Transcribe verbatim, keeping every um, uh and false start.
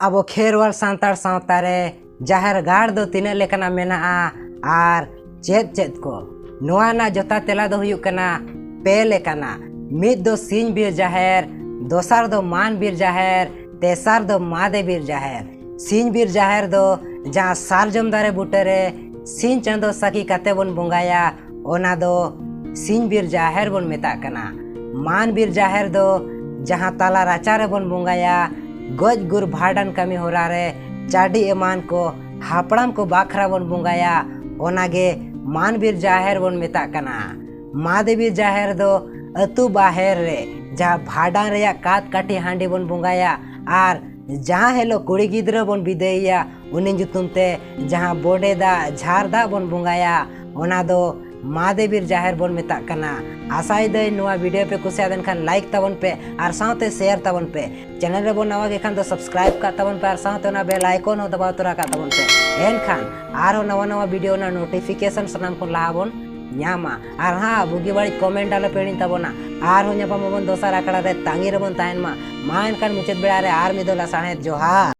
ᱟᱵᱚ ᱠᱷᱮᱨᱣᱟᱞ ᱥᱟᱱᱛᱟᱲ ᱥᱟᱶᱛᱟ ᱨᱮ ᱡᱟᱦᱮᱨ ᱜᱟᱲ ᱫᱚ ᱛᱤᱱᱟᱹᱜ ᱞᱮᱠᱟᱱᱟᱜ ᱢᱮᱱᱟᱜᱼᱟ ᱟᱨ ᱪᱮᱫ ᱪᱮᱫ ᱠᱚ? ᱱᱚᱣᱟ ᱨᱮᱱᱟᱜ ᱡᱚᱛᱷᱟᱛ ᱛᱮᱞᱟ ᱫᱚ ᱦᱩᱭᱩᱜ ᱠᱟᱱᱟ ᱯᱮ ᱞᱮᱠᱟᱱᱟᱜ᱾ ᱢᱤᱫ ᱫᱚ ᱥᱤᱧ ᱵᱤᱨ ᱡᱟᱦᱮᱨ, ᱫᱚᱥᱟᱨ ᱫᱚ ᱢᱟᱱ ᱵᱤᱨ ᱡᱟᱦᱮᱨ, ᱛᱮᱥᱟᱨ ᱫᱚ ᱢᱟᱫᱮ ᱵᱤᱨ ᱡᱟᱦᱮᱨ᱾ ᱥᱤᱧ ᱵᱤᱨ ᱡᱟᱦᱮᱨ ᱫᱚ ᱡᱟᱦᱟᱸ ᱥᱟᱨᱡᱚᱢ ᱫᱟᱨᱮ ᱵᱩᱴᱟᱹᱨᱮ ᱥᱤᱧ ᱪᱟᱸᱫᱚ ᱥᱟᱹᱠᱷᱤ ᱠᱟᱛᱮ ᱵᱚᱱ ᱵᱚᱸᱜᱟᱭᱟ, ᱚᱱᱟ ᱫᱚ ᱥᱤᱧ ᱵᱤᱨ ᱡᱟᱦᱮᱨ ᱵᱚᱱ ᱢᱮᱛᱟᱜ ᱠᱟᱱᱟ᱾ ᱢᱟᱱ ᱵᱤᱨ ᱡᱟᱦᱮᱨ ᱫᱚ ᱡᱟᱦᱟᱸ ᱛᱟᱞᱟ ᱨᱟᱪᱟ ᱨᱮᱵᱚᱱ ᱵᱚᱸᱜᱟᱭᱟ, ᱜᱚᱡ ᱜᱩᱨ ᱵᱷᱟᱸᱰᱟᱱ ᱠᱟᱹᱢᱤ ᱦᱚᱨᱟ ᱨᱮ ᱪᱟᱹᱰᱤ ᱮᱢᱟᱱ ᱠᱚ ᱦᱟᱯᱲᱟᱢ ᱠᱚ ᱵᱟᱠᱷᱨᱟ ᱵᱚᱱ ᱵᱚᱸᱜᱟᱭᱟ, ᱚᱱᱟᱜᱮ ᱢᱟᱱ ᱵᱤᱨ ᱡᱟᱦᱮᱨ ᱵᱚᱱ ᱢᱮᱛᱟᱜ ᱠᱟᱱᱟ᱾ ᱢᱟᱫᱮ ᱵᱤᱨ ᱡᱟᱦᱮᱨ ᱫᱚ ᱟᱹᱛᱩ ᱵᱟᱦᱮᱨ ᱨᱮ ᱡᱟᱦᱟᱸ ᱵᱷᱟᱸᱰᱟᱱ ᱨᱮᱭᱟᱜ ᱠᱟᱛ ᱠᱟᱹᱴᱷᱤ ᱦᱟᱺᱰᱤ ᱵᱚᱱ ᱵᱚᱸᱜᱟᱭᱟ ᱟᱨ ᱡᱟᱦᱟᱸ ᱦᱤᱞᱳᱜ ᱠᱩᱲᱤ ᱜᱤᱫᱽᱨᱟᱹ ᱵᱚᱱ ᱵᱤᱫᱟᱹᱭᱮᱭᱟ, ᱩᱱᱤ ᱧᱩᱛᱩᱢ ᱛᱮ ᱡᱟᱦᱟᱸ ᱵᱚᱰᱮ ᱫᱟᱜ, ᱡᱷᱟᱨ ᱫᱟᱜ ᱵᱚᱱ ᱵᱚᱸᱜᱟᱭᱟ, ᱚᱱᱟ ᱫᱚ ᱢᱟᱫᱮ ᱵᱤᱨ ᱡᱟᱦᱮᱨ ᱵᱚᱱ ᱢᱮᱛᱟᱜ ᱠᱟᱱᱟ᱾ ᱟᱥᱟᱭᱮᱫᱟᱹᱧ ᱱᱚᱣᱟ video ᱯᱮ ᱠᱩᱥᱤᱭᱟᱫ ᱮᱱᱠᱷᱟᱱ like ᱛᱟᱵᱚᱱ ᱯᱮ ᱟᱨ ᱥᱟᱶᱛᱮ share ᱛᱟᱵᱚᱱ ᱯᱮ᱾ Channel ᱨᱮᱵᱚᱱ ᱱᱟᱣᱟ ᱜᱮ ᱠᱷᱟᱱ ᱫᱚ subscribe ᱠᱟᱜ ᱛᱟᱵᱚᱱ ᱯᱮ ᱟᱨ ᱥᱟᱶᱛᱮ ᱚᱱᱟ bell icon ᱦᱚᱸ ᱫᱟᱵᱟᱣ ᱛᱚᱨᱟ ᱠᱟᱜ ᱛᱟᱵᱚᱱ ᱯᱮ᱾ ᱮᱱᱠᱷᱟᱱ ᱟᱨᱦᱚᱸ ᱱᱟᱣᱟ ᱱᱟᱣᱟ video ᱨᱮᱱᱟᱜ notification ᱥᱟᱱᱟᱢ ᱠᱷᱚᱱ ᱞᱟᱦᱟ ᱵᱚᱱ ᱧᱟᱢᱟ᱾ ᱟᱨ ᱦᱟᱸ, ᱵᱩᱜᱤ ᱵᱟᱹᱲᱤᱡ comment ᱟᱞᱚ ᱯᱮ ᱦᱤᱲᱤᱧ ᱛᱟᱵᱚᱱᱟ᱾ ᱟᱨᱦᱚᱸ ᱧᱟᱯᱟᱢ ᱟᱵᱚᱱ ᱫᱚᱥᱟᱨ ᱟᱠᱷᱲᱟ ᱨᱮ, ᱛᱟᱺᱜᱤ ᱨᱮᱵᱚᱱ ᱛᱟᱦᱮᱱ ᱢᱟ᱾ ᱢᱟ ᱮᱱᱠᱷᱟᱱ ᱢᱩᱪᱟᱹᱫ ᱵᱮᱲᱟ ᱨᱮ ᱟᱨ ᱢᱤᱫ ᱫᱚ ᱞᱟᱥᱟᱲᱦᱮᱫ ᱡᱚᱦᱟᱨ᱾